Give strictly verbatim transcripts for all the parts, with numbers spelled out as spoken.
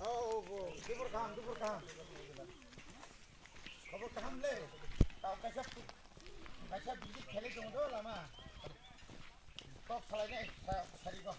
Oh, oh, oh, dubur kaham, dubur kaham. Khobor kaham le. Tao kaisa, kaisa biji kheli tong do lama. Kok salai nai, sa-, sari kok.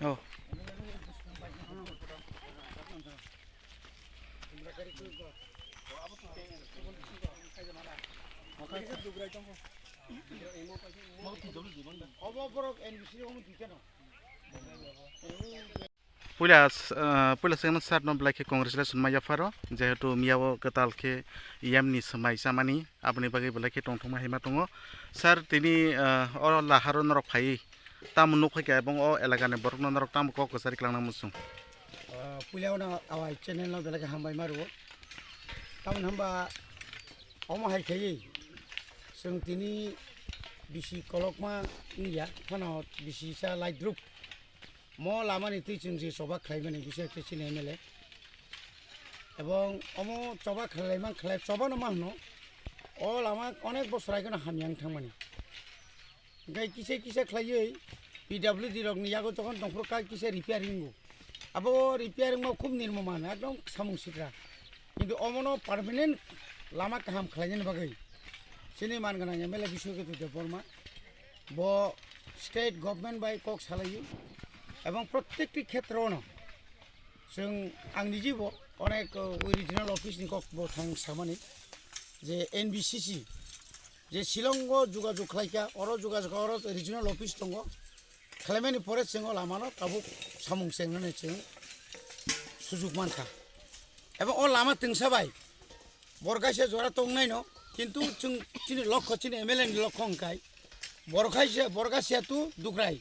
Oh. Obo borok N B C omo duita no. Puila, ah, puila swkang sir no belai khe congratulation ma yapharo, jehetu miyao kwtal khe yam ni swmai chamani, aboni bagwi belai khe tongthokma hai ma tongo. Sir, tini, ah, oro laharo norok phaiwi tamo nuk phaikha ebong o elakani borokno norok tamo kok kwchari kwlangna muchung? Ah, puila ono awai channel no belai khe hambai ma rwo. Tamoni hwnba omo hai khaiwi chwng tini bisi kolokma wngya, phano bisi sa laidrup. Mo lamani twi chwng je choba khlaimani bisi khe chini M L A. Ebong omo choba khlaiman khlai, choba no ma hwno. O lama onek bosor aigeno hamya wng thangmani. Hingke kisa kisa khlaiwi P W D rokni yago jokhon tongphuru kha kisa repairing wngo. Abo repairing ma khub nirmo man, ekdom samung sikra. Kintu omono permanent lama kaham khlainani bagwi chini man gwnang M L A Biswaketu Debbarma bo state government bai kok salaio ebong prottekti khetrono chwng ang nijibo onek, uh, regional office ni kok bo thang samani je N B C C je Shillong o jogajog khlaikha, oro jogajog, oro regional office tongo. Khlaimani pore chwng o lama no tabuk samung chengnani chwng sujuk mankha. Ebo o lama twngsa bai bor kaisa jora tongnai no, kintu chwng chini lokho, chini M L A ni lokho hwnkhe bor kaisa, bor kaisa tu Dugrai.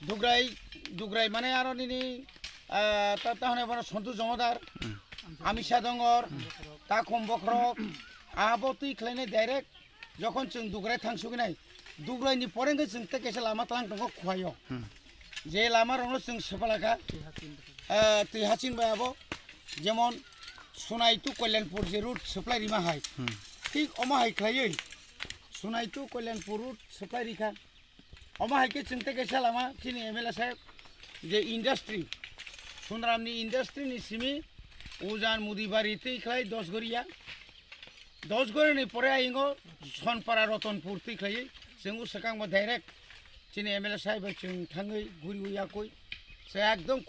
Dugrai, Dugrai mane aro nini, ah, ta, ta hwnwi bono Sontu Jomodar, Amisa Dongor, Takhum Bokhorok, abo twi khlainai direct. Jokhon chwng Dugrai thang sugwi nai, Dugrai ni pore hwnkhe chwng tei kaisa lama tlang tongo Khowai o. Hmm. Je lama rokno chwng swpalakha, ah, twi haching bai abo, jemon Sonai to Kalyanpur je road supply rima hai. Hmm. Thik omo hai khlaiwi Sonai to Kalyanpur road supply rikha. Omo hai khe chwng tei kaisa lama chini M L A saheb je industry, Sundaram ni industry ni simi Ujan Mudibari twi khlai Dosgoria. Dosgorani pore ayingo Sonpara Rotonpur twi khlaiwi chwng o swkang bo direct chini M L A saheb bai chwng thangwi guriwi yakwi se ekdom